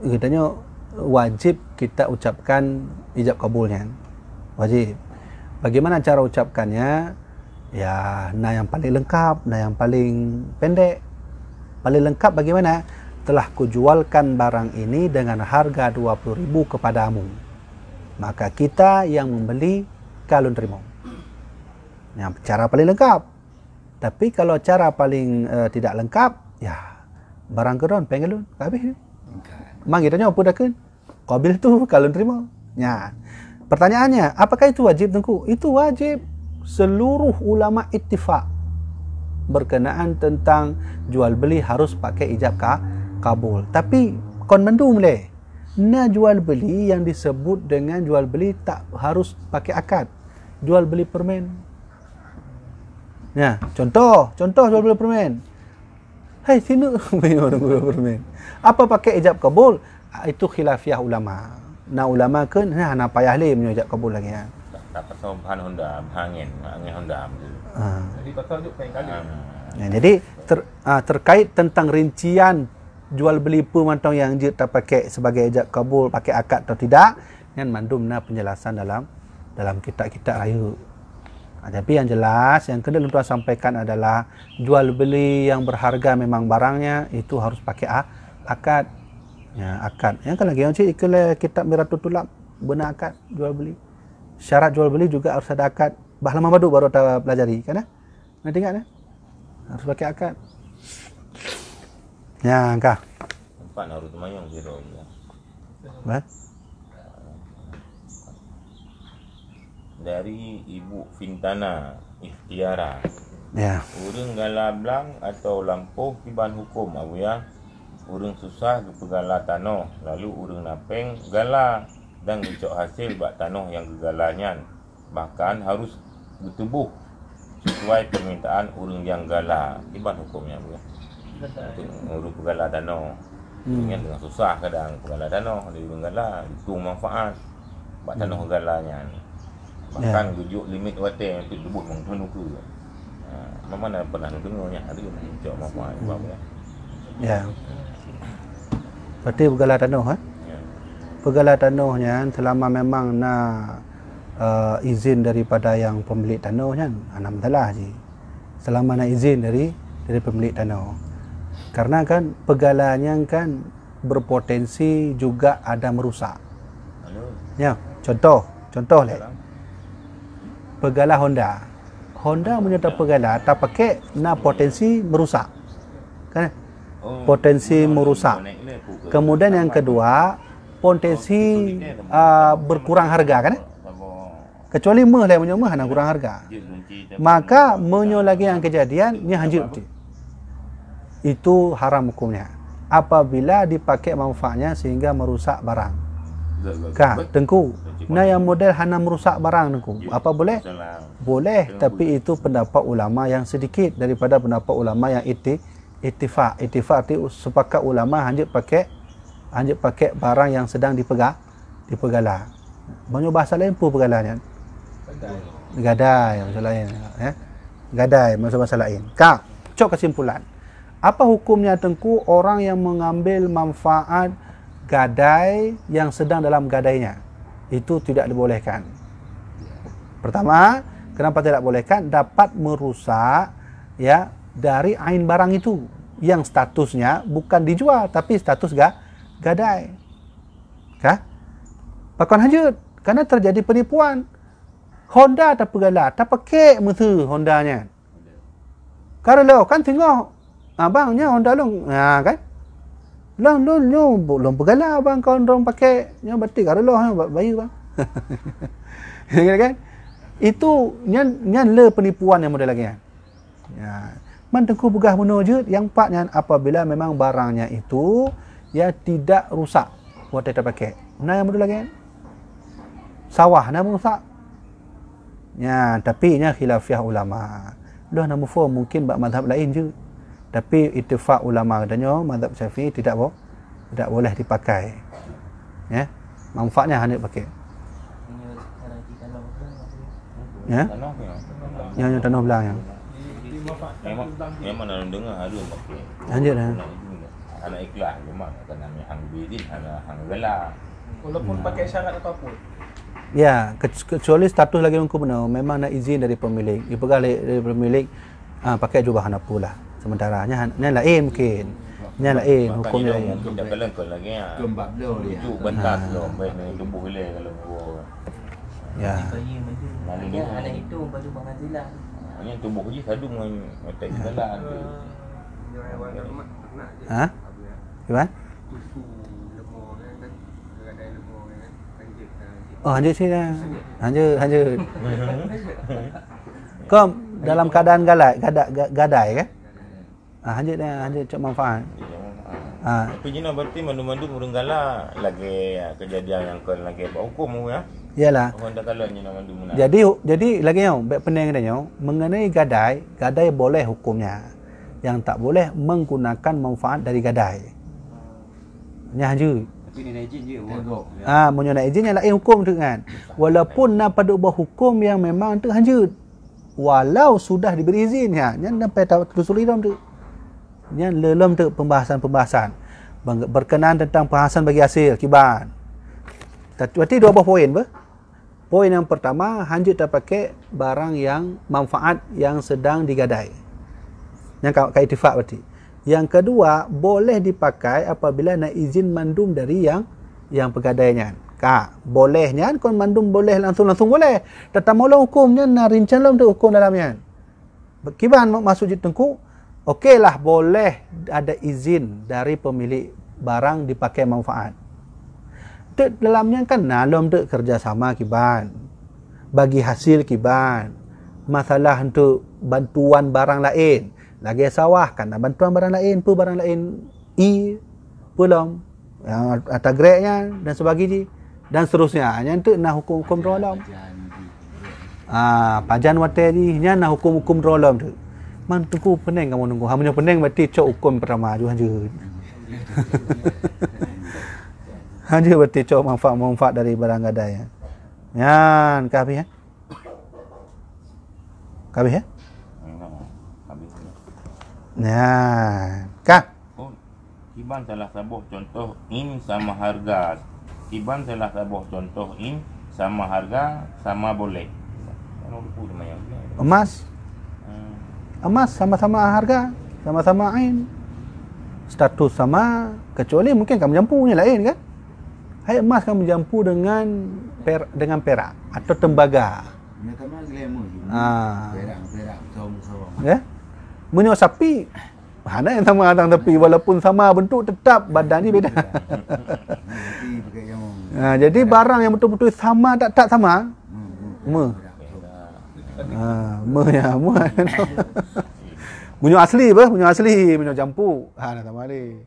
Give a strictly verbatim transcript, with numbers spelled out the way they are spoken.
Geutanyoe wajib kita ucapkan ijab kabul nyan. Wajib. Bagaimana cara ucapkannya? Ya, na yang paling lengkap, na yang paling pendek. Paling lengkap bagaimana? "Telah kujualkan barang ini dengan harga dua puluh ribu kepadamu. Maka kita yang membeli ka lôn teurimong." Yang cara paling lengkap. Tapi kalau cara paling, eh, tidak lengkap, ya, barang keudroe péng lôn, ka habéh. Mang geutanyoe peue takheun? Qabiltu, ka lôn teurimong. Nya. Pertanyaannya, apakah itu wajib, Teungku? Itu wajib. Seluruh ulama ittifak berkenaan tentang jual beli harus pakai ijab ka-, kabul. Tapi kon mandum lé. Na jual beli yang disebut dengan jual beli tak harus pakai akad. Jual beli permen. Nah, contoh, contoh jual beli permen. Hai, sini jual beli permen. Apa pakai ijab kabul? Ah, itu khilafiyah ulama. Na ulama kheun, nah, hana payah lé meunyoe ijab kabul lagée nyan. Tak, tak pasal bahan Honda, bahan angin, angin Honda begitu. Ah. Jadi pasal juk kain kali. Ah. Ya, jadi ter-, ah, terkait tentang rincian jual beli peue mantong nyang jeuet tapakai sebagai ijab kabul, pakai akad atau tidak, nyan mandum na penjelasan dalam, dalam kitab-kitab rayeuk. Ha, tapi yang jelas, yang keuneuk lôn tuan sampaikan adalah jual beli yang berharga memang barangnya, itu harus pakai a-, akad. Ya, akad. Nyang kan lagée nyoe cit, ikeu lé kitab Miratul Tulab, beuna akad jual beli. Syarat jual beli juga harus ada akad. Bah lama madu baru ta pelajari, kan, eh? Nah, ingat, eh? Harus pakai akad. Ya, kah? Empat harus teumanyong sidroe, ya. Bah? Dari Ibu Fintana Ikhtiara. Ya. Ureuëng gala blang atau lampôh kiban huköm, Abuya? Ureuëng susah geupeugala tanoh, lalu ureuëng na péng gala dan geucok hasé bak tanoh nyang geugala nyan. Bahkan harus geutuboh sesuai permintaan ureuëng nyang gala. Kiban huköm nyan, Abuya? Untuk ureuëng peugala tanoh. Hmm. Ureuëng nyan dengan susah kadang peugala tanoh, di ureuëng gala, untung manfaat bak tanoh gala nyan. Bahkan geujok limit watée untuk tuboh meutuan ukeue. Ha, memang na pernah neudeungoe nyan, ada yang cok manfaat sebab ya. Ya. Berarti peugala tanoh, eh? Ya. Peugala tanoh nyan selama memang na, eh, izin daripada yang pemilik tanoh nyan, hana masalah ji. Selama na izin dari, dari pemilik tanoh. Karena kan peugala nyan kan berpotensi juga ada merusak. Ya, contoh, contoh lé. Peugala Honda. Honda meunyoe tapeugala, tapakai na potensi merusak. Kan? Potensi merusak. Kemudian yang kedua, potensi, ah, berkurang harga, kan? Kecuali meuh lé, meunyoe meuh hana kurang harga. Maka meunyoe lagée nyang keujadian, nyan hanjeuet beutôi. Itu haram hukumnya. Apabila dipakai manfaatnya sehingga merusak barang. Ka, Teungku, na nyang model hana merusak barang, Teungku. Apa boleh? Boleh, tapi itu pendapat ulama yang sedikit daripada pendapat ulama yang iti-, ittifak. Ittifak arti sepakat ulama hanjeuet pakai, hanjeuet pakai barang yang sedang dipega-, dipeugala. Meunyoe bahasa laén peue peugala nyan? Gadai, bahasa laén, ya. Gadai, bahasa, bahasa laén. Ka, cok kesimpulan. Apa hukumnya, Teungku, orang yang mengambil manfaat gadai yang sedang dalam gadainya? Itu tidak dibolehkan. Pertama, kenapa tidak bolehkan? Dapat merusak, ya, dari ain barang itu yang statusnya bukan dijual, tapi status ga-, gadai. Ka? Pakon hanjeuet, karena terjadi penipuan. Honda tapeugala, tapakai meusu Honda nyan. Kareuloh kan singoh, "Abang, nyoe Honda lôn." Ha, kan? "Lôn, lôn, nyoe bu-, lôn peugala abang kon droe pakai. Nyoe batik kareuloh, nyoe ba-, bayeue, bang." Kan? Itu nyan, nyan le penipuan nyang model lagée nyan. Ya. Man Teungku peugah bunoe jeuet, nyang pat nyan apabila memang barangnya itu, ya, tidak rusak watée tapakai. Na nyang model lagée nyan? Sawah na merusak. Ya, tapi nyan khilafiyah ulama. Lôn na muphom mungkin bak mazhab laén jeuet. Tapi ittifak ulama geutanyoe mazhab Syafi'i tidak bo-, tidak boleh dipakai. Ya. Manfaatnya hana dipakai. Ya. Nyoe, nyoe tanoh blang nyoe. Memang, memang dalam dengar ada pakai. Lanjut dah. Hana ikhlas, cuma kena hang izin, hana hang rela. Walaupun pakai syarat ataupun. Ya, ke-, kecuali status lagèe gubernur, memang na izin dari pemilik. Dipeugah lé, lé pemilik, ah, pakai jubah hana peue lah. Sementara nyan, nyan laén mungkin. Nyan laén, hukum nyan laén. Mungkin dah kalian kon lagi ya. Kembab lo dia. Itu bantas lo, baik dengan tubuh ilai kalau mau. Ya. Lalu dia hana itu baru penghasilan. Hanya tubuh je sadu ngon otak jalan tu. Ha? Gimana? Oh, hanjeuet sih dah. Hanjeuet, hanjeuet. Kom, dalam keadaan galai, gada-, ga-, gadai kan? Ah, hanjeuet dah, hanjeuet cok manfaat. Ah. Tapi jinoe berarti mandum-mandum ureueng gala lagèe, ya, kejadian nyang kon lagèe bak hukum ya. Iyalah. Orang dah kalau jinoe mandum meunan. Jadi, jadi lagèe nyoe, bèk peuneng geutanyoe, mengenai gadai, gadai boleh hukumnya. Yang tak boleh menggunakan manfaat dari gadai. Nyan hanjeuet. Tapi ni na izin je, Wan. Ah, meunyoe na izin nyan laén hukum tu kan. Walaupun na padub boh hukum yang memang tu hanjeuet. Walau sudah diberi izin, ya, nyan sampai ta-, telusuri lom tu. Nyan le-, lom tu pembahasan-pembahasan. Bang-, berkenaan tentang pembahasan bagi hasil, kiban. Tat-, berarti dua boh poin, bah? Poin yang pertama, hanjeuet tapakai barang yang manfaat yang sedang digadai. Nyang ka, ka ittifak berarti. Yang kedua, boleh dipakai apabila na izin mandum dari yang, yang pegadai nyan. Ka, boleh nyan kon mandum boleh langsung-langsung boleh. Tatamu lom hukum nyan na rincang lom tu hukum dalam nyan. Kiban mak-, maksud jih Teungku, okeylah boleh ada izin dari pemilik barang dipakai manfaat. Teuk dalam nyan kan na lom teuk kerjasama kiban, bagi hasil kiban, masalah untuk bantuan barang laén. Lagèe sawah kan na bantuan barang laén, peue barang laén, ie, peue lom, ya, ata grek nyan dan sebagainya dan seterusnya. Nyan teuk na hukum-hukum droe lom. Ah, pajan watèe jih nyan na hukum-hukum droe lom tu. Man Teungku peuneng kamoe nunggu. Ha, meunyoe peuneng berarti cok hukum pertama aju hanjeuet. Hanjeuet berarti cok manfaat-manfaat dari barang gadai. Nyan ka habis, eh? Ka habis, eh? Habis. Nyan ka. Oh. Kiban salah saboh contoh in sama harga. Kiban salah saboh contoh in sama harga, sama boleh. Kan orang buku sama yang ni. Emas. Hmm. Emas sama-sama harga, sama-sama in. Status sama, kecuali mungkin kamu jampu ni lain kan? Hai emas kamu jampu dengan per-, dengan perak atau tembaga. Ni sama glamour je. Ah. Perak, perak, sama-sama. Ya? Meunyoe sapi, hana nyang sama atang sapi, walaupun sama bentuk, tetap badan jih beda. Sapi pakai jamur. Ha, jadi barang yang betul-betul sama, tak, tak sama. Hmm, hmm. Me. Ha, me ya, me. Meunyoe asli bah, meunyoe asli, meunyoe jampu. Ha, dah sama ni.